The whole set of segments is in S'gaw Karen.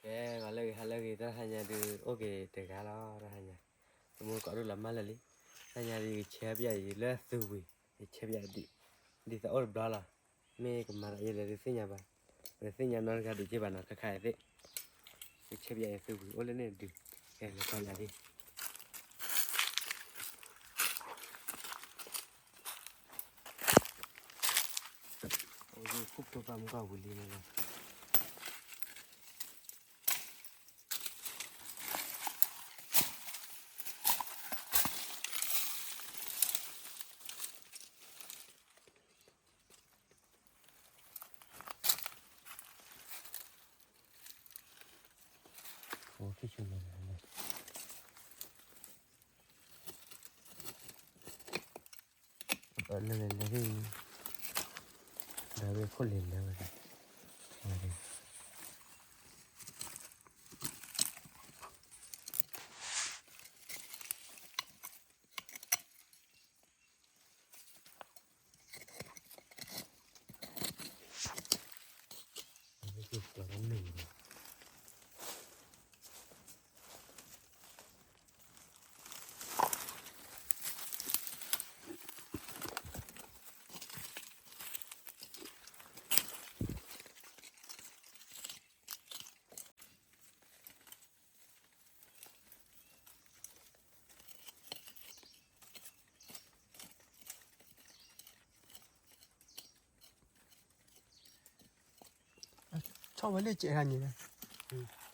ကဲ ဂီၤလၢအဂ့ၤ ဟါလၢအဂ့ၤ တၢ်တဟါညါဒုး အိၣ်က့ၤတဂၤလီၤ တၢ်တဟါညါ, သမူကီးဒိၣ်လီၤမၢ်လၢာ်လံ, တၢ်ညါဒုး ယဆဲးပယီၤအံၤလၢသုးဝံၤ, ယဆဲးပယီၤဒံး, ဒ်သိးအိၣ်တဘျီလီၤ, မ့ၢ်ကမၤသးယဲလဲၣ်ဒုးသ့ၣ်ညါဘၣ်, ပတသ့ၣ်ညါနီတဂၤဒံးက့ဘၣ်နီၤ ခါခါအံၤသ့ၣ်, ယဆဲးပယီၤအံၤသုးဝံၤ အိၣ်လၢန့ၣ်ဒုး, ကဲလဲၤကွၢ်လၢာ်လံ ခိၣ်ဖျိပာ်မူကီၢ်ဝံၤလံန့ၣ်လီၤ. လဲၤလဲၤလဲၤ, ဒီးဝဲခိၣ်လဲၤလဲၤဝဲဒၣ်, ဆီၣ်ဝဲလၢစဲးတခါန့ၣ်,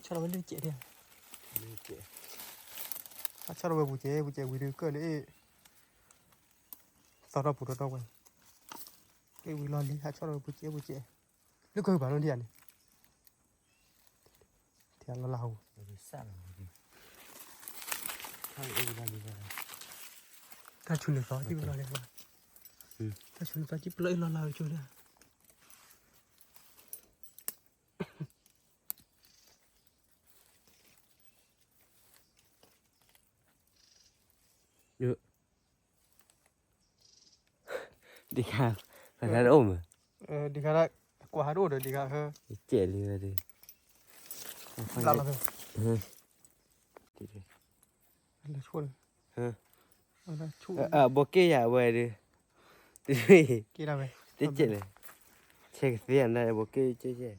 ဆီၣ်ဝဲလၢစဲးဒၣ်, ဆီၣ်ဝဲပူၤစဲး ပူၤစဲးဝံၤဒုးကၢၢ်လၢအ့ၣ်, သီထီၣ်ပူၤထီၣ်ဝဲ, ကဲဝံၤလီၤလံ ဟးဆီၣ်ဝဲပူၤစဲးပူၤစဲး, လၢကၢၢ်ဘၣ်လီၤဒံးဧါန့ၣ် ထံလီၤလၢဟူ, တၢ်ဆူးန့ၣ်သီ တၢ်ဆူးန့ၣ်သီ တၢ်ဆူးန့ၣ်သီလီၤလၢဟူလၢ ဒ်ခါ, ဖဲတၢ်တအိၣ်မး, ဒ်ခါ, ကွၢ်ဟးတအိၣ်ဒီးဒ်ခါ, ကဲလံဝဲဒၣ်, လၢလီၤ, လၢဆိၣ်န့ၣ်, ဘိးက့ယၤဝဲဒၣ်, တကဲလၢ, ဆဲးကသ့အနၢ်ဘိးက့ကဲကဲ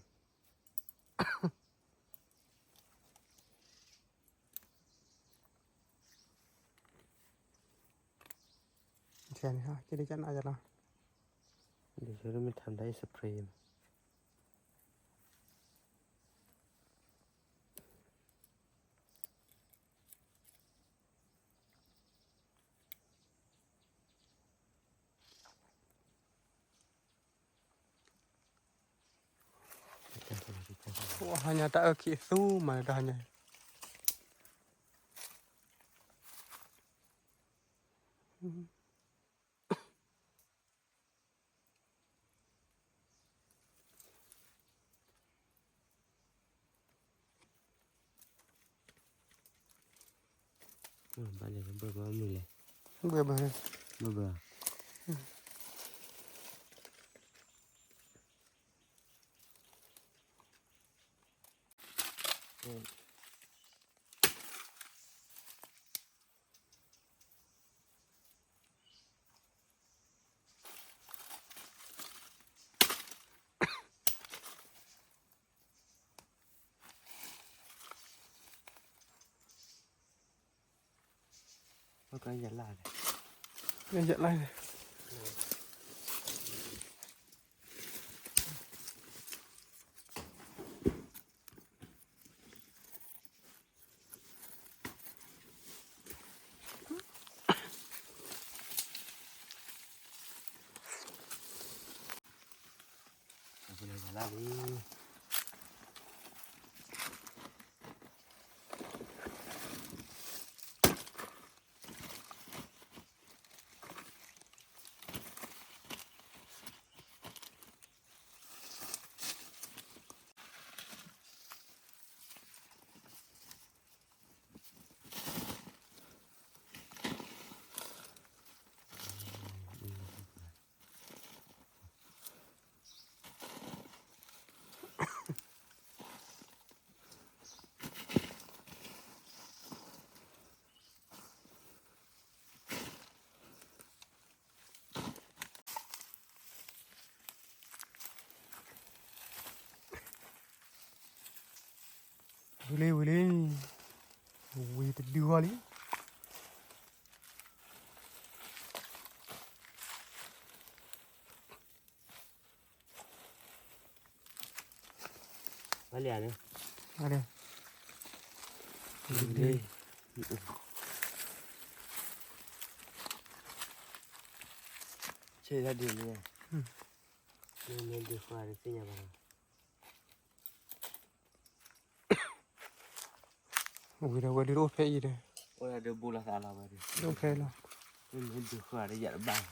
ဆဲးန့ၣ် ကဲဒ်ကနၣ်ယလီၤ, ဒ်ဆိမ့ၢ်ထါဒၣ်အံၤ spray မး ဟါညါတၢ်အၢခံးသူမးတဟါညါ ဘၣ်လဲၣ် ဘၣ်ဘၣ်မုၢ်လဲၣ်, ဘၣ်ဘၣ်, ဘၣ်ဘၣ်, ယလၢ်န့ၣ်, ဝံၤလံ ဝံၤလံ, ဝံၤတဒုဂီၢ်လံ. ဘၣ်လံဧါန့ၣ်, ဘၣ်လံ, ဆဲးတၢ်ဒုးန့ၣ်, မ့ၢ်ဒုးဃီတသ့ၣ်ညါဘၣ်. ဝံၤဒီးဝဲဒုးတအိၣ်ဖဲအံၤဒီး, အိၣ်ဒီးဘူးလီၤသးလီၤဝဲဒုး, တအိၣ်ဖဲလီၤ, မ့ၢ်ဒုးဃီဒီးယၤတဘၣ်.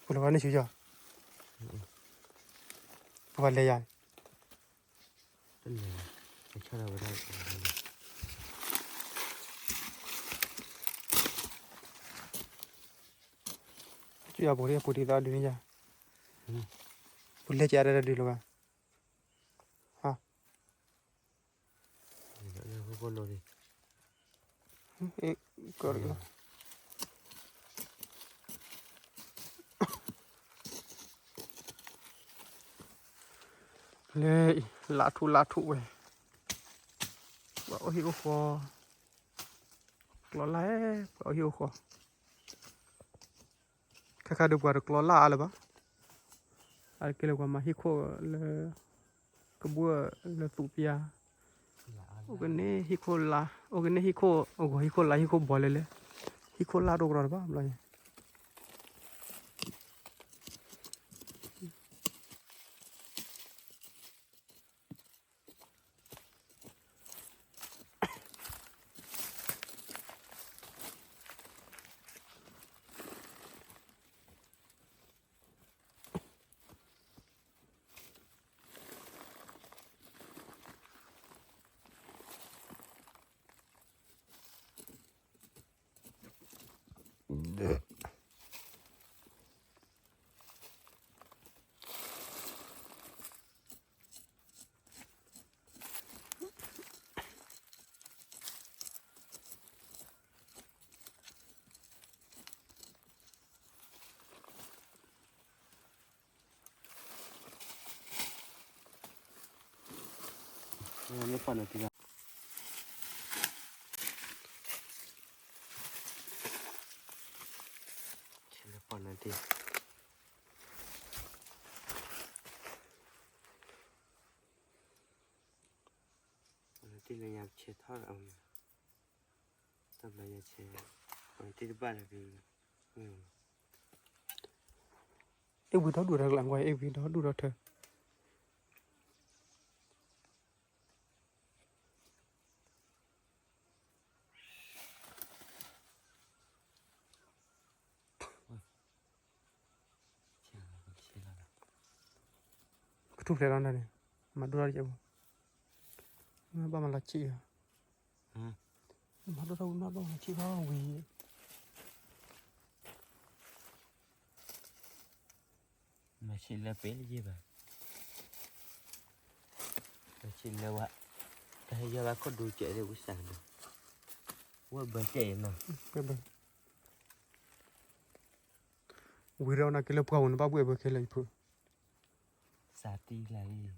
ပလီၤဝဲန့ၣ်ဆူယီၤ, ပဘၣ်လဲၤယၤ, ဆူယီၤပူၤဒ်ပူၤဒ်သးဒုးန့ၣ်ယၤ, ပလဲၤကဲတၢ်ဒုးလီၤဘၣ်. လၢ လါထူၣ်လါထူၣ်ဝဲ, ပှၤအိၣ်ဟံၣ်အိၣ်ဃီ, ကျီလၢ်, ပှၤအိၣ်ဟံၣ်အိၣ်ဃီ, ခါခါဒုးပှၤတကျီလၢ်အါလၢၤဘၣ်, အါတက့ၢ်လၢပှၤမၤဟံၣ်ခိၣ်လၢ ကဘှၢၣ်လၢသူးပျါ, အိၣ်ကန့ၢ်ဟံၣ်ခိၣ်လါ, အိၣ်ကန့ၢ်ဟံၣ်ခိၣ်, အိၣ်ကဟံၣ်ခိၣ်လါ ဟံၣ်ခိၣ်ဘီလဲလဲ, ဟံၣ်ခိၣ်လါတအိၣ်ကဒီးတဘၣ်ဘျီယဲ တဘျီယဆဲး, တဘျီယဆဲး, တဘၣ်လၢၤ, အ့ၣ်ဝံၤဒီဒူၣ်ထၢကျၢၤကွၢ်, အ့ၣ်ဝံၤဒီဒူၣ်ဒီထၢ. ကထူၣ်ဖျဲးလီၤန့ၣ်, မၤဒိၣ်ထီၣ်တကဲးဘၣ်, ဘၣ်မၤလီၤဆံၣ်လီၤ, မၤဒိၣ်ထီၣ်ဝံၤမး ဘၣ်မၤလီၤဆံၣ်ဘၣ်ဝံၤ မၤဆံးလၢပ့လၢယ့ၢ်ဘၣ်, မၤဆံးလၢဝဲ, တၢ်ဟဲယီၤဘၣ်ခိၣ်ဒူကဲးဒ်ဝံစၢ်န့ၣ်, ဝဲဘၢကဲးအံၤနီၤ, ဝံၤဒီးနက့ၤလၢပှၢ်ပူၤန့ၣ် ဘၣ်ဘှဲၣ်ဘၢခဲလၢာ်အံၤဖိ, စးတံၢ်လၢအံၤ အ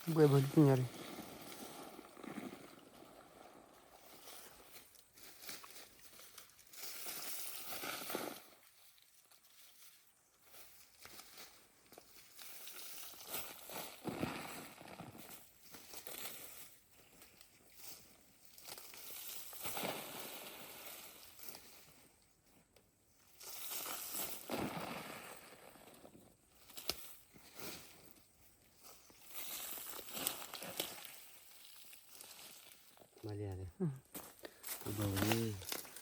ဘှဲဘၢလံပညါဒီး မၤလ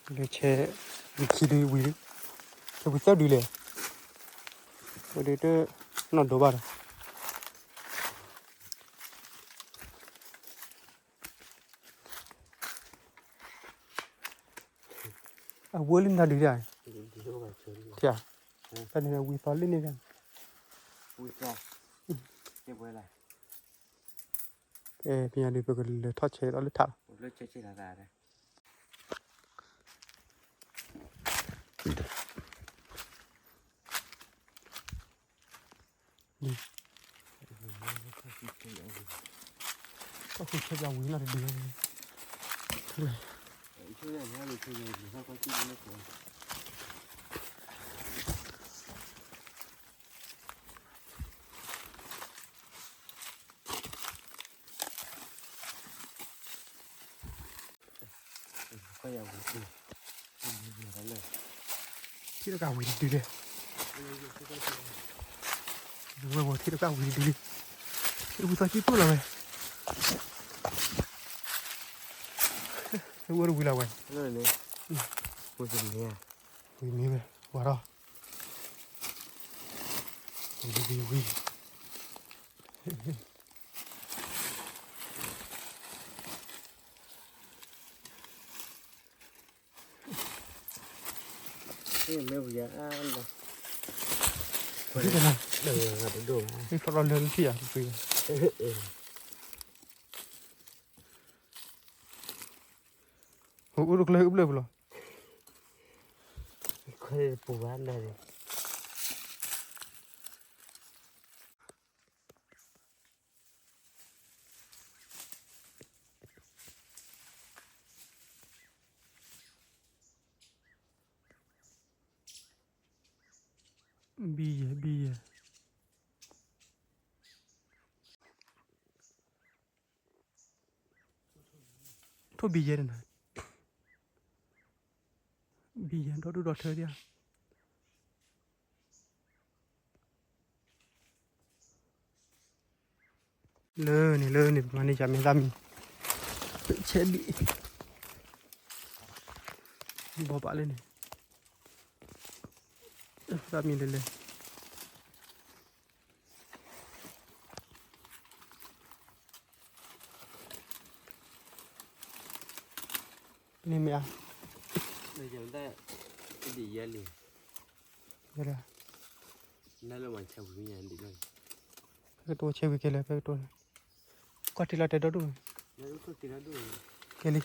ၢ လဲၤဆဲး ဝံၤခံဒုဝံၤ, ဆဲးဝံၤသၢဒုလဲၣ်, ဝဲဒၣ်တနီၣ်ဒိးဘၣ်ဒီး အဝဲလၢနၤဒုးဒၣ်, ထံၣ်, တၢ်န့ၣ်ဝံသီလၢန့ၣ်ဒၣ်, ဝံသီ, ကဲ ပညါဒုး ပကလဲၤထီၣ်ဆဲးဒီးလၢထးလီၤ. တၢ်ဃုဆဲးပှၤဝံၤလီၤတဒု, ထံၣ်တကးဝံၤတဒုလဲၣ်, ဝဲဝဲထံၣ်တကးဝံၤတဒုလံ, ဝံသီကံၢ်ပၢၢ်လီၤဝဲ, ဝဲတဝံၤလီၤဝဲ, ဝံၤမ့ၢ်ဝဲ ဝါထီၣ်, ဝံၤဝံၤဝံၤ မ့ၢ်ပယၤအါလီၤ, တနၤ, ထီၣ်ထီၣ်လၢထံၣ်ယၤတပှ့ၤ, အိၣ်တကျၢၢ်အဘျၢၣ်ပလီၤ, ခွဲးပူၤဘၣ်လၢ ဘံယဲၢ် ဘံယဲၢ်, ထိၣ်ဘံယဲၢ်တနၤ, ဘံယဲၢ်ဒီဒူၣ်ဒီထၢဒၣ်ဧါ. လၢန့ၣ် လၢန့ၣ် ပမၤန့ၢ်ယၤမ့ၢ်သၣ်မံၤ, ဆဲးဒံး, ဘီပာ်လၢန့ၣ်, သၣ်မံၤလဲၤလဲၤ န့ၣ်မ့ၢ်ဧါ, ဒ်ယဲလံ, နလၢမၤဆဲးဝံၤမ့ၢ်ယၤဒ်လီၤ, ဖဲကတိၤဆဲးဝံၤကဲလဲၣ် ဖဲကတိၤန့ၣ်, ကွၢ်ထံလီၤတဲာ်ဒီဒူၣ်, ကဲလံဒ်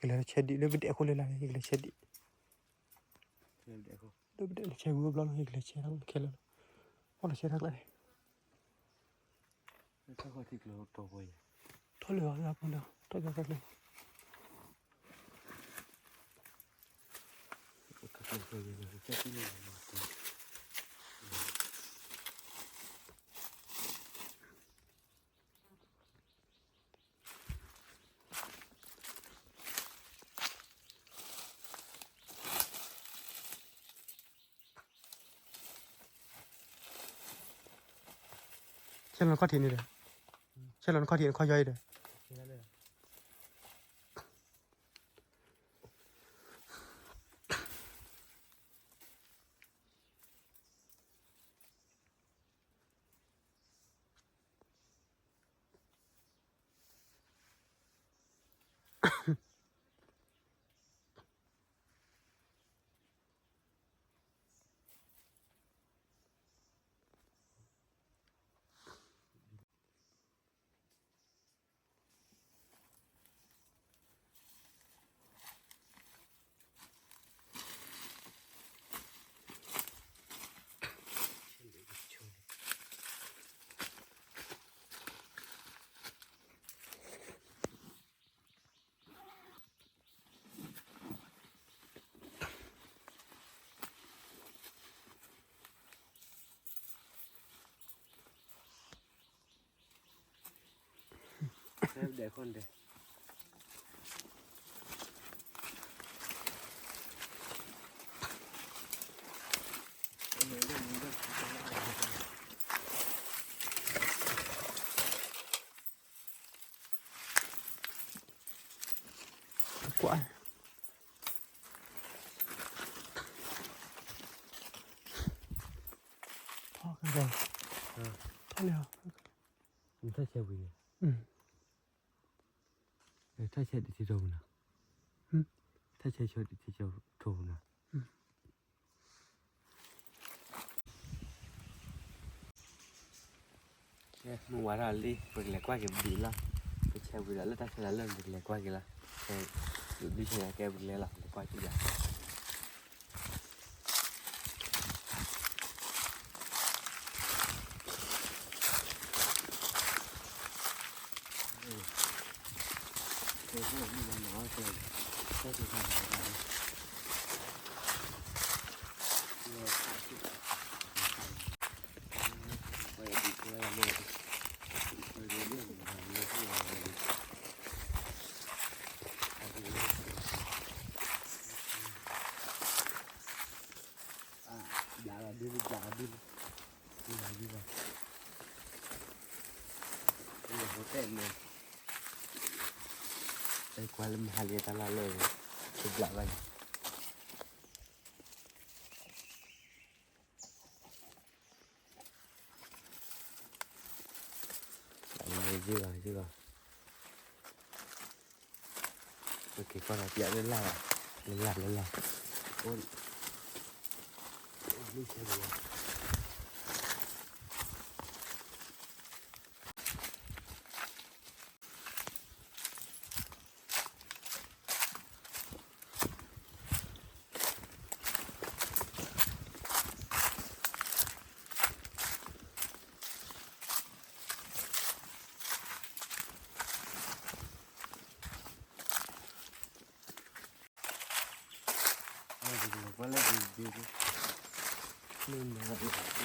ကလဲၤဆဲးဒံးလၢပဒဲးအဃိလဲၣ်လၢ ယကလဲၤဆဲးဒံး, လၢပဒဲးဆဲးဝံၤဘျီလီၤ ယကလဲၤဆဲးခဲလၢာ်လီၤ, အီၣ်လီၤဆဲးတၢ်ကျါန့ၣ်, ထီၣ်လၢအီၤလၢအပူၤဒီး ထီၣ်က့ၤတၢ်ကျါန့ၣ် ဆဲးလီၤနခီၣ်ထံးန့ၣ်ဒီး, ဆဲးလီၤနခီၣ်ထံးနခီၣ်ယီအံၤဒီး ဆဲးလီၤနခီၣ်ထံးနခီၣ်ယီအံၤဒီး ဒဲးခိၣ်ဒဲး ကွၢ် ထီၣ်ကဒီး ထီၣ်လံ နထီၣ်ဆဲးဝံၤန့ၣ် ထီၣ်ဆဲးတထံၣ်ထီၣ်ပူၤနီၤ ထီၣ်ဆဲးဆၢတထံၣ်ထီၣ်ပူၤနီၤ မုၢ်ဝါထီၣ်လံ ပကလဲၤကွၢ်က့ၤပဒံးလီၤ ပဆဲးဝံၤဒီးလၢတၢ်ဆဲးလၢပကလဲၤကွၢ်က့ၤလီၤ ဆဲး ဒုးဆဲးကဲပကလဲၤလီၤ လဲၤကွၢ်က့ၤယၤ ဘျးလီၤဒုး ဘျးလီၤဒုး ဘျးလီၤဒုး ဟိတဲန့ၣ် ကွၢ်လၢမဟါလံတၢ်လၢ်လၢ တဘျးဘၣ်န့ၣ် ယံၤဘၣ် ယံၤဘၣ် ပက့ၤကွၢ်ဒီးပျးလၢလၢ်ဘၣ် လၢလၢ် လၢလၢ် အိၣ် အိၣ်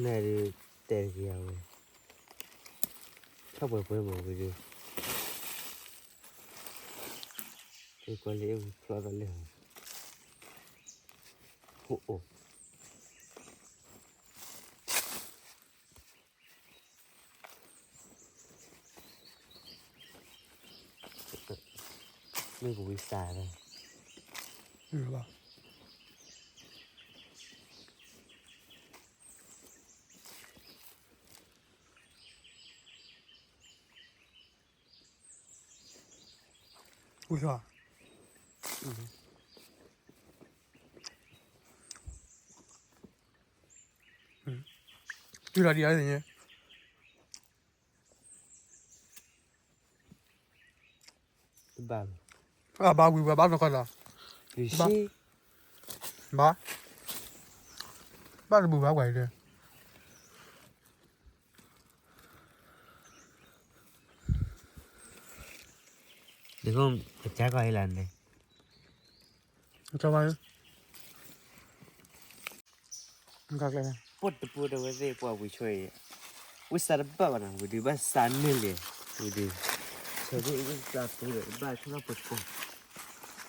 နဲဒုး တဲတက့ၢ်အဝဲ ထီၣ်ပှဲၤပှဲၤမးဝံၤဒုး ကွၢ်လၢအဝံၤဖျီသးလၢ ဟိအိၣ် မ့ၢ်ကဝံသးလီၤ ဝံသး တုၤလီၤဒံးအါန့ၣ် ဘၣ် ဘၣ်ဝံၤဝဲဘၣ်နီၢ်ကီၢ်ဒီး ဘၣ် ဘၣ်တဘူၣ်ဘၣ်ဝဲဒီး နကကၢ်ကီၢ်အံၤလၢန့ၣ် ကၢ်ဘၣ် ပှၤတပူၤဒီးဝဲသ့ၣ်ပှၤဝံၤဆွဲအံၤ ဝံသးတဘၣ်ဘၣ်နီၤ ဝံၤဒုးဘၣ်သးန့ၢ်လံ ဝံၤဒုး ဆဲးဒ်ဝံသးပူၤဒီးဘၣ်ထီၣ်ပှဲၤပှဲၤ အီၣ်ဝဲ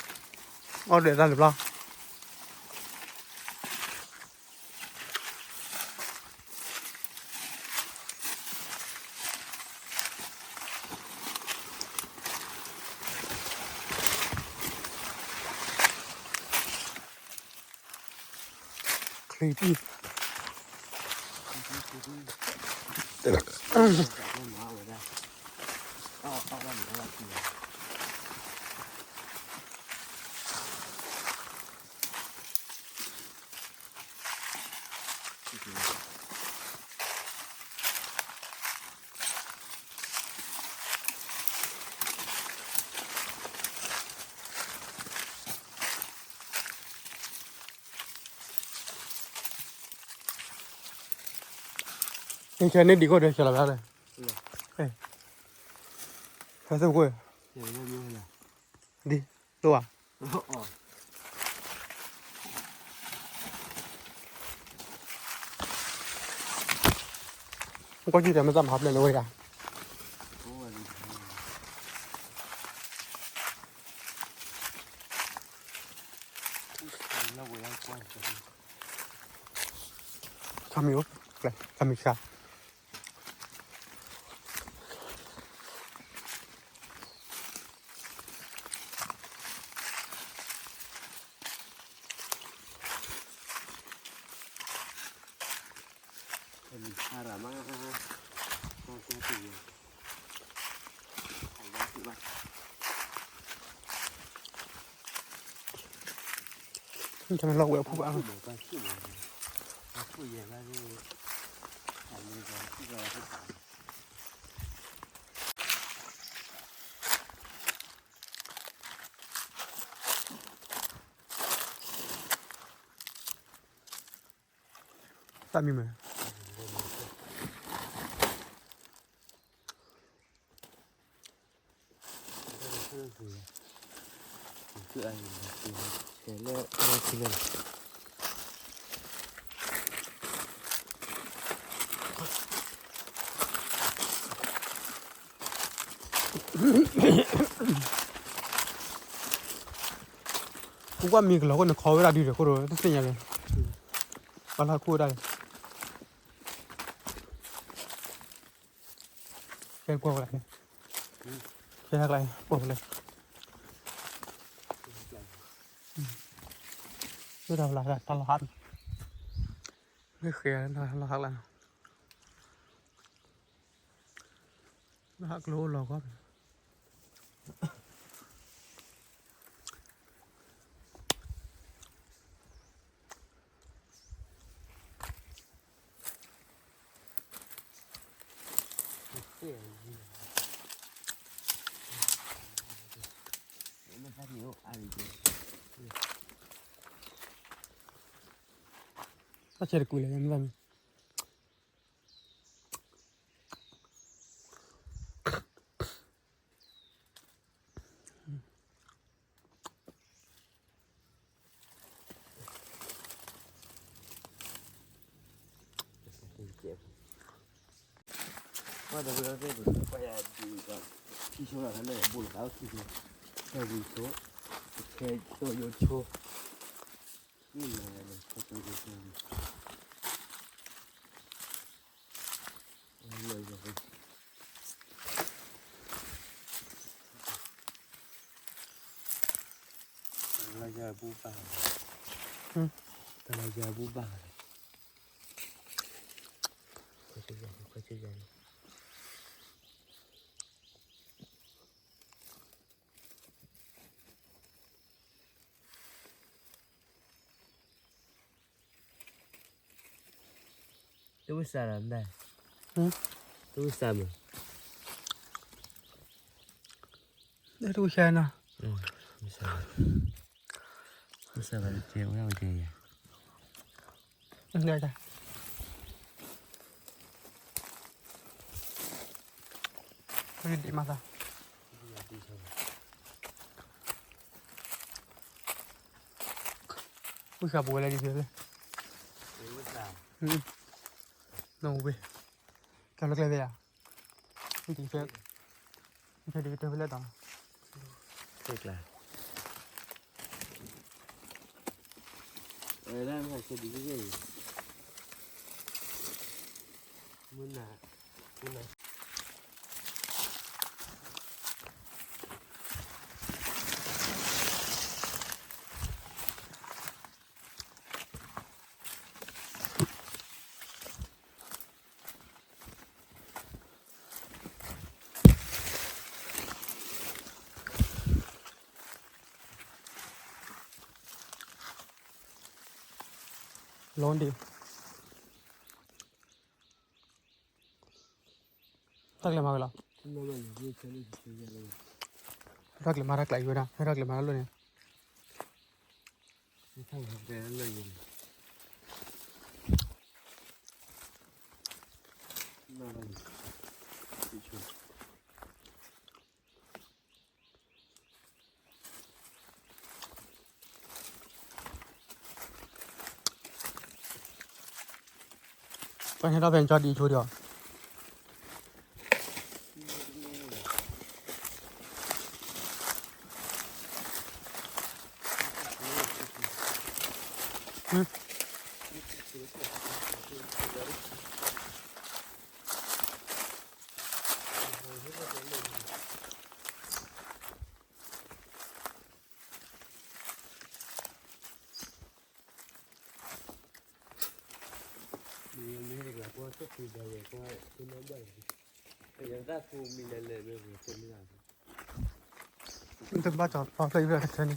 ဖံးလဲၤကၠီ အီၣ်ဒဲးတၢ်လၢၤဘျီ ချံတံၢ် နဆဲးန့ၢ်ဒံးခိၣ်ဒီးဆဲးလီၤဘၣ်ဒီး အ့ၣ် ဖဲသ့ၣ်ဖိခိၣ်, ဒ်, လိၣ်ဧါ, ကွၢ်ကံၢ်တၢ်မ့ၢ်သၣ်မၤဟးဖျဲၣ်လၢဝဲဒၣ် ခါမံၤအိၣ်, ခါမံၤဆါ. တမ့ၢ်လီၤဝဲအဖုဘၣ်. သၣ်မံမ့ၢ်, ပကွၢ်မံၤကလီၤခိၣ်န့ၣ် ခီဝဲဒၣ်ဒုးဒီးခိၣ်ဒီး တသ့ၣ်ညါလဲၣ်, ပှၤလၢခိၣ်ဝဲဒၣ်လဲၣ်, ကဲကွၢ်ဝဲဒၣ်, ကဲကွၢ်ဝဲဒၣ်, ဝဲဒၣ်လၢတၢ်လီၤဟး, မ့ၢ်ဃဲလီၤဟးလၢ လၢဟးကျိလီၤဂီၢ်, ဘၣ်ဆဲးတကူးလဲၣ်, မ့ၢ်ဘၣ်မံၤ ပှၤတဝဲသ့ၣ်ပှၤယၤဒုး, ထံဆိလီၤလၢဘိလီၤသးအိၣ်ထံဆိ, ဟဲဝံဆိ, ဟဲဆိယိဆိ, မ့ၢ်လီၤလၢဆိဆိယိဆိ, လၢယၤ, တၢ်လၢယၤဘူၣ်ဘၣ်, တၢ်လၢယၤဘူၣ်ဘၣ်, ခွဲးဆၢယၤန့ၣ်, ခွဲးဆၢယၤန့ၣ် တဝံၣ်စၢ်လီၤမ့ၢ်, တဝံၣ်စၢ်မ့ၢ်, တဝံၣ်စၢ်နီၤ, တဝံၣ်စၢ်ဘၣ်တကဲဝဲဒၣ်ဝဲကဲယၤ, ဒ်မၤသး ဝံၣ်ဃာ်ပဝဲလၢဒ်ဖဲလဲၣ်, နီၢ်ဝဲ, ကၢ်လၢကျဲသ့ၣ်ဧါ, ဝံၣ်တံၤဖဲ, ဝံၣ်ဖဲဒ်ကတၢၢ်ဖဲလဲၣ်တီၤ, ကျဲ, ဝဲဒၣ်မ့ၢ်ဆဲဒ်ကဲအံၤ, မုၢ်နၤ, မုၢ်နၤ လီၤဒံး, တၢ်ကျဲၤမၤဝဲလီၤ, တၢ်ကျဲၤမၤတၢ်ကျဲၤအံၤဝဲဒၣ် ဟဲတၢ်ကျဲၤမၤတၢ်လိၣ်န့ၣ် မ့ၢ်ထီၣ်ဝဲလၢယၤန့ၣ်, မ့ၢ်ဘၣ်န့ၣ်, တဆိ, ဟဲထီၣ်ဖဲကၠီဒံးဆိဒီး တဘၣ်ကီၤဖျၢၣ်အံၤဖျၢၣ်တခဲန့ၣ် တၢ်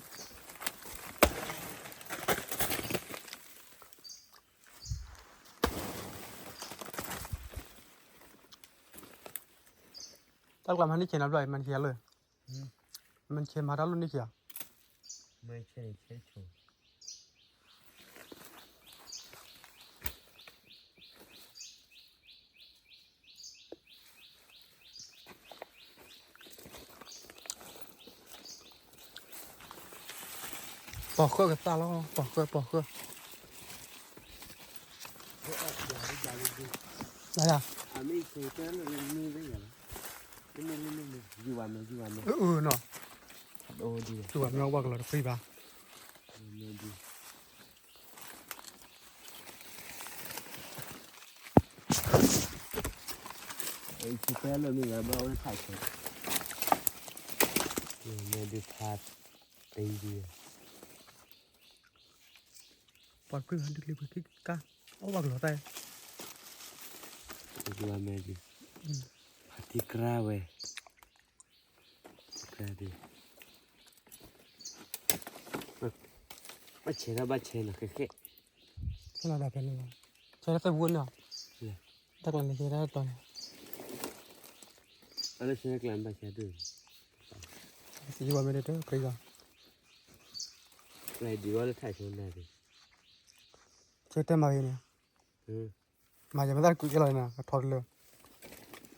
ကျါမၤန့ၢ် ဆဲးနၤဘျီ မၤန့ၢ်ဆဲးလၢ မၤန့ၢ်ဆဲးမၤတၢ်လိၣ်န့ၢ်ဆဲး ပီၢ်ဃၢၣ်ကသၣ်လီၤ ပီၢ်ဃၢၣ် ပီၢ်ဃၢၣ် အၢ နီၤ တူၢ်ဝဲမ့ၢ်ဝဲကလီၤတပှံၤဘၣ် အံၤတဲလၢမ့ၢ်ဂၤဘၣ်ဝဲဖးဆဲး မ့ၢ်ဒုးဖးတယံၤ ပှၤကွံာ်ဒုးကျံၤပှၤခံကါ အိၣ်ဘၣ်ကလီၤတၢ် ဒုးဝဲမဲာ်ဒုး ဖးတံၢ်ကြၢးဝဲ ကြၢးဒုး ဘၣ်ဆဲးထီၣ်ဘၣ်ဆဲးနီၤ ခဲခဲ ဆဲးလီၤဒၣ်ဖဲန့ၣ်လီၤ ဆဲးလီၤသၢပူၤန့ၣ်လီၤ တၢ်ကျါန့ၣ်ဆဲးတၢ်ကျီန့ၣ် အလၢဆဲးကျါဘၣ်ဆဲးဒုး စံးဝဲမ့ၢ်တၢ်တကြၢး ဒ်ဝဲလၢထးဆိနၤဒုး ဆဲးတဲမၤဂ့ၤန့ၣ် မၤယၤမ့ၢ်တၢ်တကွံးကဲလီၤန့ၣ် ကထီတလၢ နကၠိတဲာ်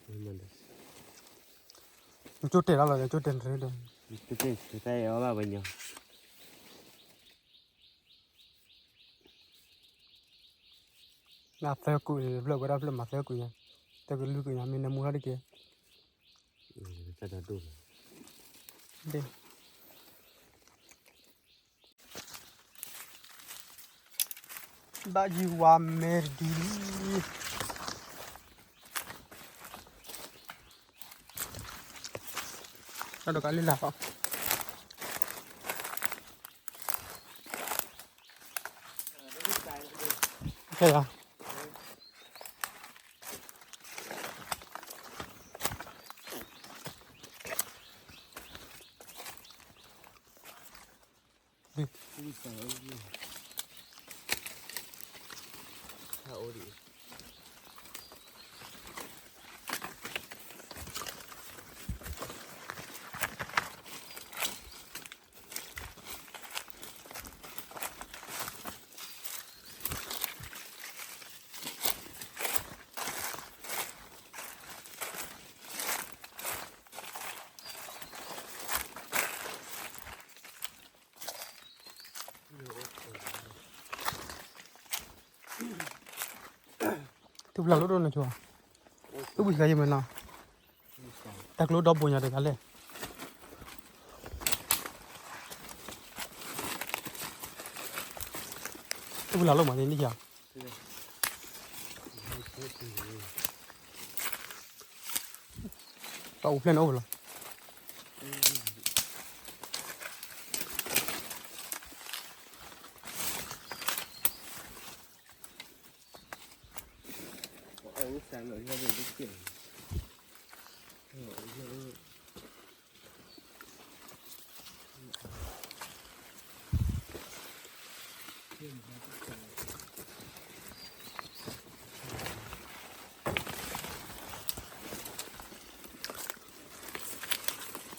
လီၤလီၤ နကၠိတဲာ်နတၢ် နကၠိတဲာ်တဲာ်အီၤဘၣ်ဝဲညီ နသၢကုာ်န့ၣ် ဖျၢၣ်ဝဲဒၣ်ဖျၢၣ်မၤသၢကုာ်ညါ တၢ်ကလုာ်ကုာ်ညါ မ့ၢ်နမူထီၣ်တက့ၢ် တၢ်ဒိၣ်မး ဘၣ်ယံၤဝါမဲာ်တဒုလံ တၢ်ဒိၣ်ကလံလၢ်လီၤ ခဲလၢာ် ထူၣ်ဖျါလိၣ်ဒိၣ်နဆိ ထူၣ်ဘုခါယမ့ၢ်နီၤ တၢ်ကျိဒီဘိညါတဂၤလဲၣ်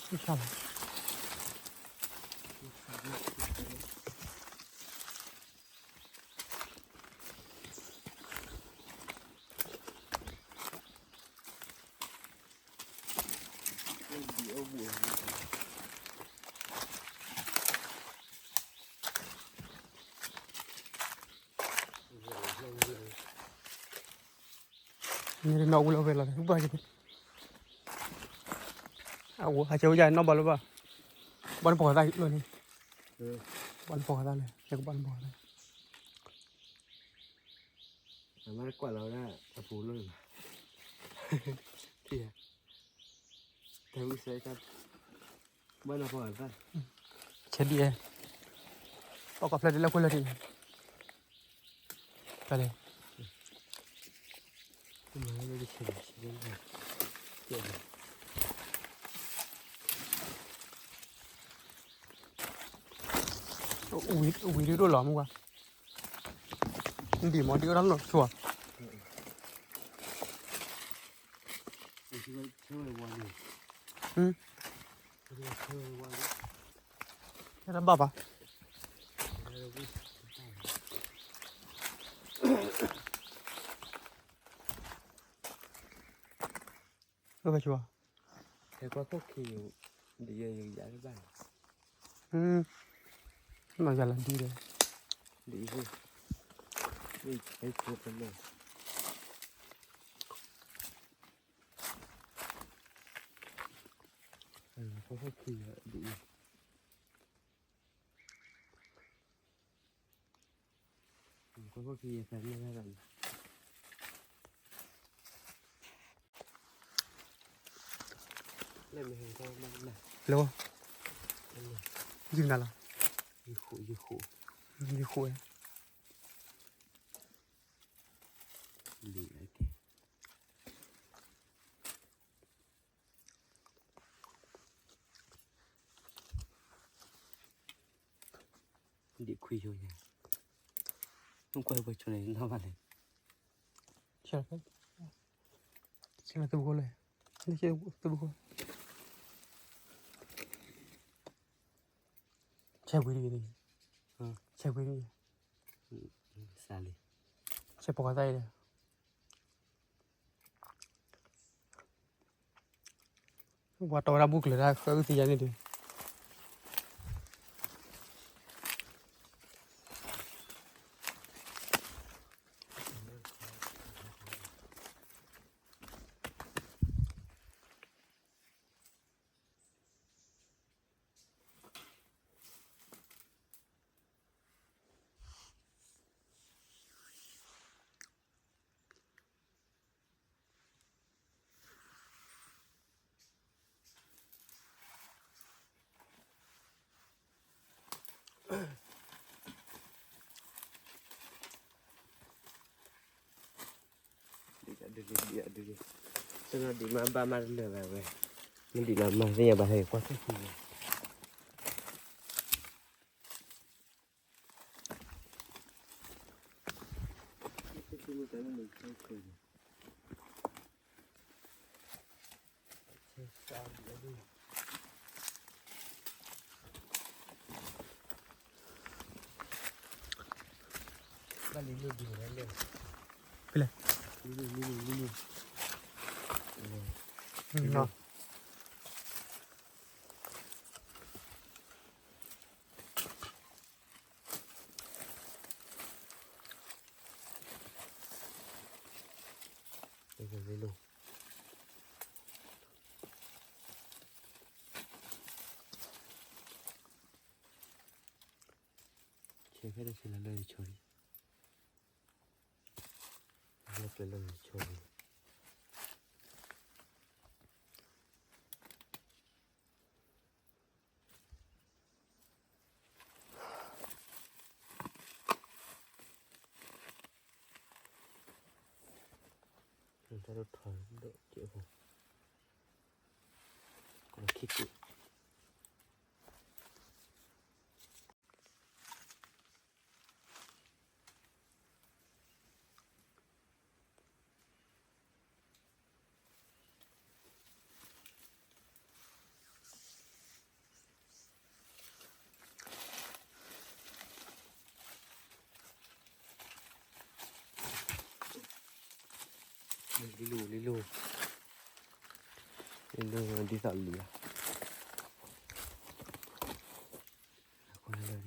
ထူၣ်ဖျါလိၣ်မးန့ၣ် တၢ်အိၣ်ဖျဲၣ်န့ၣ်အိၣ်လီၤ ဆၣ်လီၤ မ့ၢ်တနီၣ်ဝံၤလီၤဝဲလီၤ ဘၣ်က့ၤ အဝဲဟးဆဲးဝဲယါနီၣ်ဘၣ်လၢဘၣ် ဘၣ်နဖီၣ်သၣ်လီၤန့ၣ် ဘၣ်နဖီၣ်သၣ်လဲၣ် ယကဘၣ်နဖီၣ်သၣ် အမ့ၢ်ကွၢ်လီၤဝဲဒၣ်အပူၤလီၤ ထံၣ်ဧါ တၢ်ဝံၣ်စဲတၢ် ဘၣ်နဖီၣ်သၣ် ဆဲးဒ်အဲၣ် ပှၤကွၢ်ဖျဲးဒ်လၢခွဲလၢာ်ဒ်န့ၣ် တၢ်လဲၣ် မၤလၢကဆဲးဒ်ဆဲးဒ် ဝံၤဒိၣ်လီၤမူကွၢ် ဒံၣ်မ့ၢ်ဒံၣ်အိၣ်ထီၣ်လီၤဆိၣ် ဟဲတဘၣ်ဘၣ် လၢဘၣ်ဆိၣ် ဟဲကွၢ်ခိၣ်ခံ ဒ်ယဲယကယၤတဘၣ် နီၢ်ယၤလီၤဒ်ဒီး ဒ်အံၤ ဒ်ဟဲဆိၣ်တလၢ ကွၢ်ခိၣ်ခံဒ်အံၤ ကွၢ်ခိၣ်ခံယဖဲမ့ၢ်ဝဲဒၣ် လၢ ယုၢ်နၤလီၤ ယဃိး ဒ်ခွံယိၤညါ မ့ၢ်ကွၢ်ပှၤဆိၣ်န့ၣ်နီၢ်ဘၣ်လဲၣ် ဆဲးလီၤသုးခိၣ်လၢ သုးခိၣ် ဆဲးဝံၤတဂ့ၤ ဆဲးဝံၤတဂ့ၤ စးလံ ဆဲးပိာ်ခွါသၣ်အံၤဒီး ပှၤတီဝဲဒၣ်ဘူၣ်ကျၢၤတၢ်ဃၢအုၣ်သံယါန့ၣ်ဒီး ဒ်အဒုးလံ ဒ်အဒုးလံ သနာ်ဒ်မးဘၣ်မးတလၢာ်ဘၣ်ဝဲ မ့ၢ်ဒ်လီၤမၤသ့ၣ်ညါဘၣ်ဟဲကွၢ်ခိၣ်ခံ ဖဲလဲၣ် ဆဲးဖဲတဆဲးလီၤလၢယဆိၣ်လံ လၢပျၢၤလၢယဆိၣ်လံ တၢ်ဒိၣ်ထီၣ်ဒိၣ်ကဲးဖိ ကီၢ်ခံကုၢ် လံလိၤ လံလိၤ လံလိၤ ဒ်သိးလံၤဧါ အဃိန့ၣ်လၢ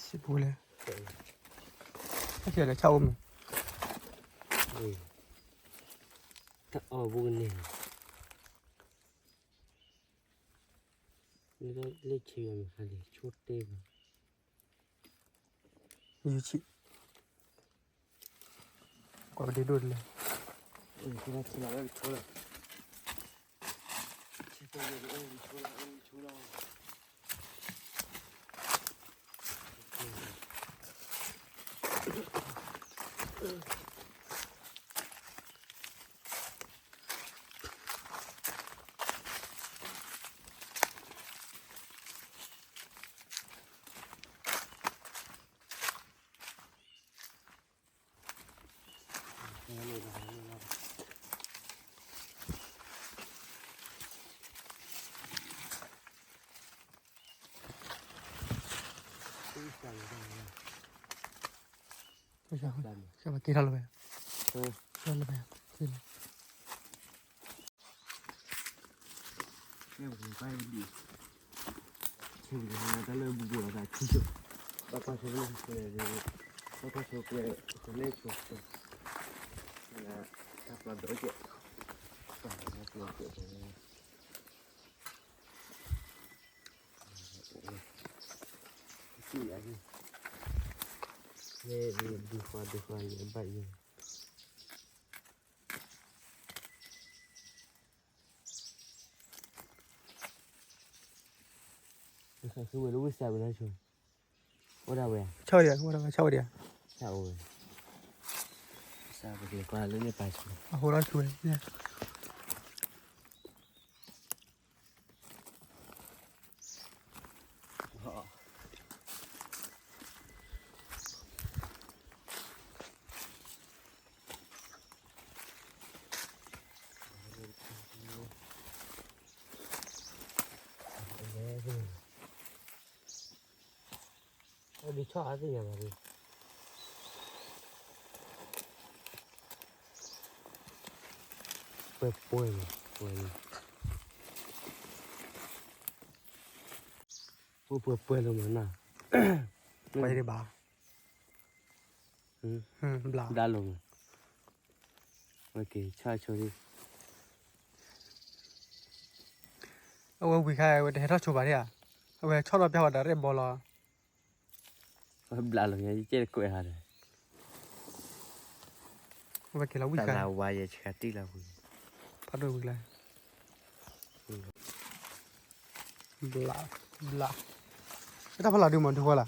စံပူၤလဲၣ်, ဆၣ်လဲၣ်ဆၣ်အိၣ်မး, တၢ်အီၣ်ဘိကန့ၣ်, လၢဆံးမ့ၢ်ခါန့ၣ် ဆိတ့ၢ်ဘၣ်, ယူၤဆံး, ကွၢ်ပဒ့ဒိၣ်တလဲၣ်, က့ၤထီၣ်လၢၤဝဲ, က့ၤလၢၤဝဲ, က့ၤလၢၤဝဲ, က့ၤလၢၤဝဲ, တၢ်လၢဘူဘူအသးခံဆိ, ဘၣ်ကွၢ်ဆိ, ဘၣ်ကွၢ်ဆိကျဲ, ကနဲဆိ, တၢ်ပျီဒိၣ်ကဲ, တၢ်ပျီဒိၣ်ကဲ, ဒုးဃီဒုးဃီယဘၣ်ယဲ, ဝဲလၢဝံသးပူၤလၢဆိ, အိၣ်ဒၣ်ဝဲ, ဆီၣ်ဝဲဒံး, အိၣ်ဒၣ်ဝဲ, ဆီၣ်ဝဲ, ဝံသးပူၤလၢန့ၣ်ပာ်ဆိ, အဃိလီၤဆိဝဲ, ဒုးဆီၣ်အါသ့ၣ်ညါဘၣ်, ပှဲၤပှဲၤ, ပှဲၤပှဲၤလီၤမးနီၤ, ပှဲၤဒံးဘၣ်, ဘျါလီၤမး, ဝဲက့ၤဆီၣ်ဆိဒံး, အဝဲဝံၤခါ အဝဲတဟဲထီၣ်ဆိဘၣ်ဒံးဧါ, အဝဲဆီၣ်လီၤပျၢ်ဝဲဒီးရဲၣ်ဘီလီၤ, ဝဲဘျါလီၤညါ ယကဲတကွဲးဟးဒီး, ဝဲက့ၤလီၤဝံၤခါ, တၢ်လၢဝါယဲဆှးတံၢ်လီၤဝံၤ, ဖးဒိၣ်ဝံၤလၢ ဘျး, ဘျး, တၢ်ဖီလာ်ဒုးမး ဒုးဃီလာ်, ဒုး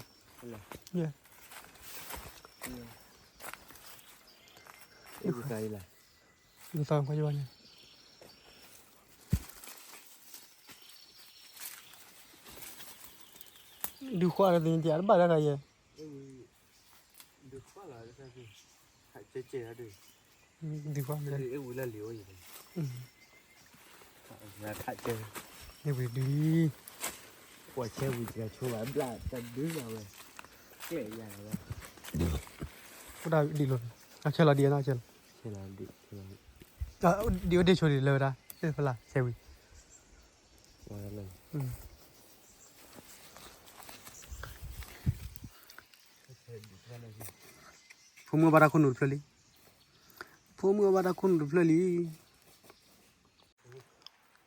သီခွါယဘၣ်န့ၣ်, ဒုးဃီလာ်သ့ၣ်တဘၣ်တၢ်ခါယဲ, ဒုးဃီလာ်, ဒုးဃီ, ဝံၤဒုး, ကွၢ်ဆဲဝံၤတဂၤဆိဘၣ်ဘျၣ်တၢ်ဒုးလီၤဝဲ, ကျဲယၤလီၤဝဲ, အိၣ်ဒၣ်ဒံးလီၤ, အဆဲလီၤဒံးအနီၢ်ဆဲလီၤ, ဒံးအိၣ်ဒံးဆိဒံးလၢဝဲဒၣ်, ဖီလာ်ဆဲဝံၤ, ဖိမုၣ်ဘၣ်တၢ်ခိၣ်နူာ်တဖျၢၣ်လံ, ဖိမုၣ်ဘၣ်တၢ်ခိၣ်နူာ်တဖျၢၣ်လံ,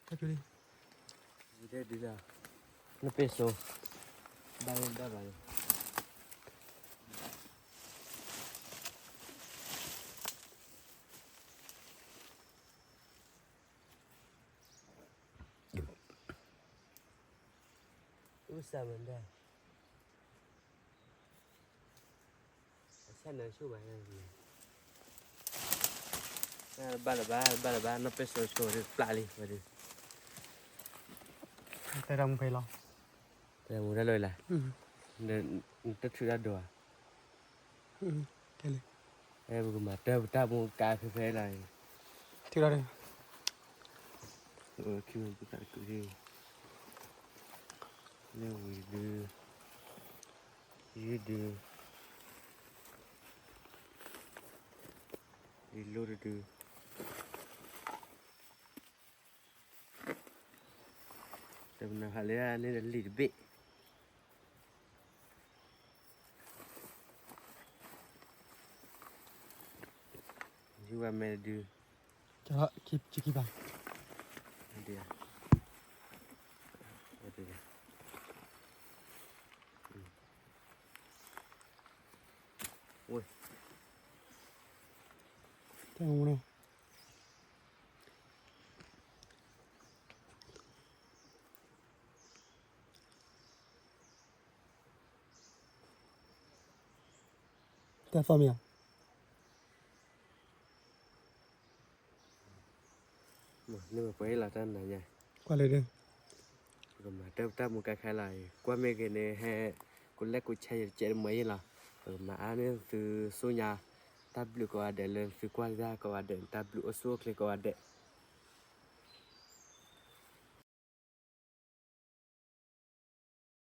တၢ်ဖျၢၣ်လံ, နပ့ၢ်စိ, ဘၣ်လၢဘၣ်ဘၣ်လံ, အဆၣ်နၢဆိဘၣ်, ဘၣ်လၢၤဘၣ်, ဘၣ်လၢၤဘၣ်, နီၢ်ပဲစိဆိဒ်ပျၢ်လံဝဲဒၣ်, တဲတၢ်မူဖဲလီၤ, တဲတၢ်မူတၢ်လၢာ်လၢ်, နတထုးတၢ်ဒိၣ်ဧါ, ပကမၤတၢ်ပတၢ်မူကါဖဲဖဲလီၤ, ထုးလီၤ, ခံပတၢ်တကုး, လၢဝံၤဒုး, ယုၢ်ဒုး, ယလိၣ်တဒုး, တမနုၤဟးလၢန့ၣ်လံာ်တဘ့ၣ်, ယူၤဝဲမဲာ်တဒု, ကခံဘၣ်, ဒ်, ဝဲ, တၢ်မူနီၤ တၢ်သီၣ်မ့ၢ်ဧါ, မ့ၢ်ပှဲၤလီၤတၢ်နၤညါ, ကွၢ်လၢဒၢ, ပကမၤတၢ်မူကါခဲလီၤ, ကွၢ်မ့ၢ်ဂ့ၤန့ၣ် ဟဲ, ကိးလဲၣ်ကိးဆဲးယတကဲးတမှဲၤယ့ၢ်လီၤ, ပကမၤအါန့ၢ်သုဆူညါ, တၢ်ဘျုးကိးဂၤဒဲးလၢသုကွၢ်တၢ်ကိးဂၤဒဲး တၢ်ဘျုးအိၣ်ဆူၣ်အိၣ်ချ့ကိးဂၤဒဲး,